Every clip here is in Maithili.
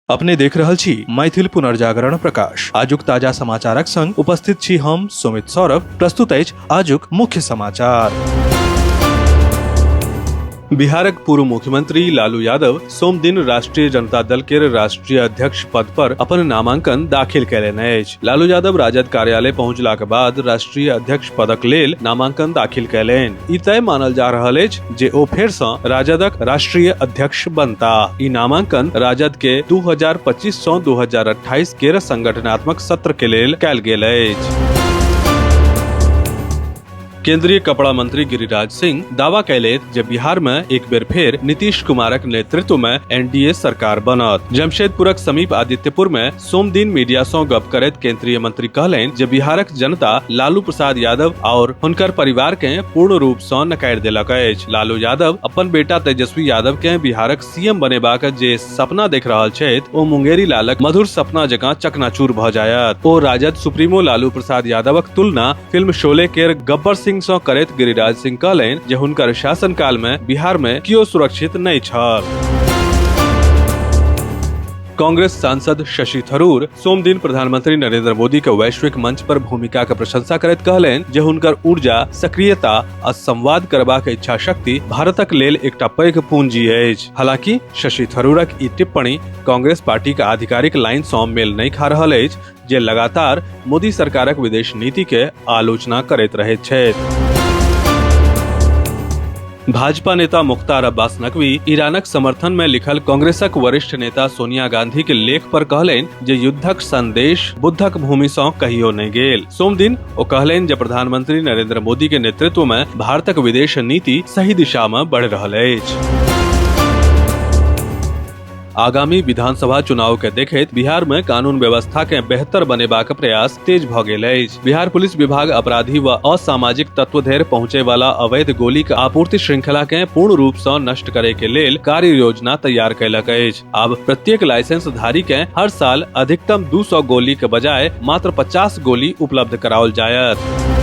अपने देख रहल छी मैथिल पुनर्जागरण प्रकाश। आजुक ताजा समाचारक संग उपस्थित छी हम सुमित सौरभ। प्रस्तुत अछि आजुक मुख्य समाचार। बिहारक पूर्व मुख्यमंत्री लालू यादव सोम दिन राष्ट्रीय जनता दल के राष्ट्रीय अध्यक्ष पद पर अपन नामांकन दाखिल कयलनि अछि। लालू यादव राजद कार्यालय पहुंचलाक बाद राष्ट्रीय अध्यक्ष पदक लेल नामांकन दाखिल कयलनि। ई तय मानल जा रहल अछि जे ओ फेर सँ राजदक राष्ट्रीय अध्यक्ष बनता। ई नामांकन राजद के 2025 सँ 2028 केर संगठनात्मक सत्र के लेल कयल गेल अछि। केंद्रीय कपड़ा मंत्री गिरिराज सिंह दावा कयलथि जे बिहार में एक बेर फेर नीतीश कुमारक नेतृत्व में एनडीए सरकार बनत। जमशेदपुरक समीप आदित्यपुर में सोमदिन मीडिया सँ गप करैत केंद्रीय मंत्री कहलनि जे बिहारक जनता लालू प्रसाद यादव आओर हुनकर परिवार के पूर्ण रूप सँ नकारि देलक अछि। लालू यादव अपन बेटा तेजस्वी यादव के बिहारक सीएम बनेबाक जे सपना देख रहल छथि ओ मुंगेरी लालक मधुर सपना जकाँ चकनाचूर भऽ जायत। ओ राजद सुप्रीमो लालू प्रसाद यादवक तुलना फिल्म शोले केर गब्बर सिंह सँ करैत गिरिराज सिंह कहलनि जे हुनकर शासनकाल मे बिहार मे कियो सुरक्षित नहि छल। कांग्रेस सांसद शशि थरूर सोमदिन प्रधानमंत्री नरेंद्र मोदी के वैश्विक मंच पर भूमिका के प्रशंसा करैत कहलनि जे हुनकर ऊर्जा, सक्रियता आ संवाद करबाक इच्छा शक्ति भारतक लेल एकटा पैघ पूंजी अछि। हालांकि शशि थरूरक ई टिप्पणी कांग्रेस पार्टी के आधिकारिक लाइन सँ मेल नहि खा रहल अछि, जे लगातार मोदी सरकारक विदेश नीति के आलोचना करैत रहैत छथि। भाजपा नेता मुख्तार अब्बास नकवी ईरानक समर्थन में लिखल कांग्रेसक वरिष्ठ नेता सोनिया गांधी के लेख पर कहलनि जे युद्धक संदेश बुद्धक भूमि सँ कहियो नहि गेल। सोमदिन ओ कहलनि जे प्रधानमंत्री नरेंद्र मोदी के नेतृत्व में भारतक विदेश नीति सही दिशा में बढ़ि रहल अछि। आगामी विधानसभा चुनाव के देखैत बिहार में कानून व्यवस्था के बेहतर बनेबाक प्रयास तेज भ गेल अछि। बिहार पुलिस विभाग अपराधी व असामाजिक तत्व धरि पहुंचे वाला अवैध गोली के आपूर्ति श्रृंखला के पूर्ण रूप सँ नष्ट करे के लेल कार्य योजना तैयार कयलक अछि। आब प्रत्येक लाइसेंस धारी के हर साल अधिकतम 200 गोली के बजाय मात्र 50 गोली उपलब्ध कराओल जायत।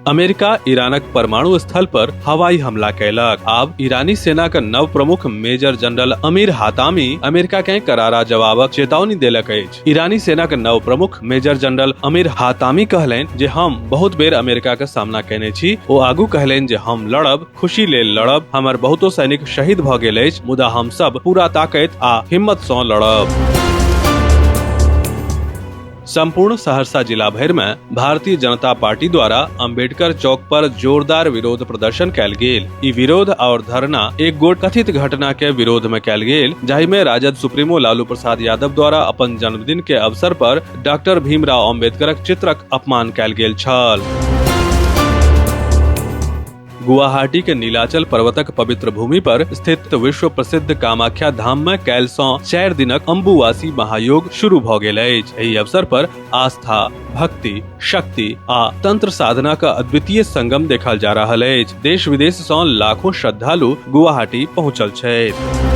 अमेरिका ईरानक परमाणु स्थल पर हवाई हमला कयलक। आब ईरानी सेनाक नव प्रमुख मेजर जनरल अमीर हातामी अमेरिका के करारा जवाबक चेतावनी देलक अछि। ईरानी सेनाक नव प्रमुख मेजर जनरल अमीर हातामी कहलनि जे हम बहुत बेर अमेरिका के सामना कयने छी। ओ आगू कहलनि जे हम लड़ब, खुशी लेल लड़ब, हमर बहुतो सैनिक शहीद भऽ गेल अछि, मुदा हम सब पूरा ताकत आ हिम्मत सँ लड़ब। संपूर्ण सहरसा जिला भरि में भारतीय जनता पार्टी द्वारा अंबेडकर चौक पर जोरदार विरोध प्रदर्शन कयल गेल। ई विरोध और धरना एक गोट कथित घटना के विरोध में कयल गेल, जाहि में राजद सुप्रीमो लालू प्रसाद यादव द्वारा अपन जन्मदिन के अवसर पर डॉक्टर भीमराव अम्बेडकरक चित्रक अपमान कयल गेल छल। गुवाहाटी के नीलाचल पर्वतक पवित्र भूमि पर स्थित विश्व प्रसिद्ध कामाख्या धाम में काल्हि सँ 4 दिनक अम्बुवासी महायोग शुरू भ गेल अछि। एहि अवसर पर आस्था, भक्ति, शक्ति आ तंत्र साधना का अद्वितीय संगम देखल जा रहल अछि। देश विदेश सँ लाखों श्रद्धालु गुवाहाटी पहुंचल छथि।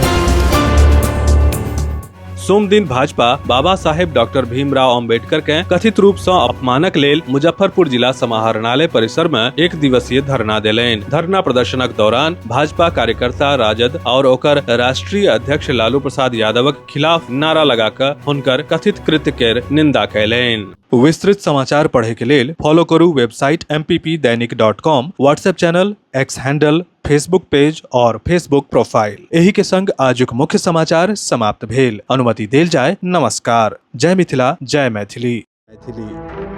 सोमदिन भाजपा बाबा साहेब डॉक्टर भीमराव अम्बेडकर के कथित रूप सँ अपमानक लेल मुजफ्फरपुर जिला समाहरणालय परिसर में एक दिवसीय धरना देलनि। धरना प्रदर्शनक दौरान भाजपा कार्यकर्ता राजद और ओकर राष्ट्रीय अध्यक्ष लालू प्रसाद यादवक खिलाफ नारा लगाकर हुनकर कथित कृत्य केर निंदा कयलनि। विस्तृत समाचार पढ़े के लेल फॉलो करू website mppdainik.com, WhatsApp channel, X handle, Facebook page और फेसबुक प्रोफाइल। एही के संग आजुक मुख्य समाचार समाप्त भेल। अनुमति देल जाय। नमस्कार। जय मिथिला, जय मैथिली। मैथिली।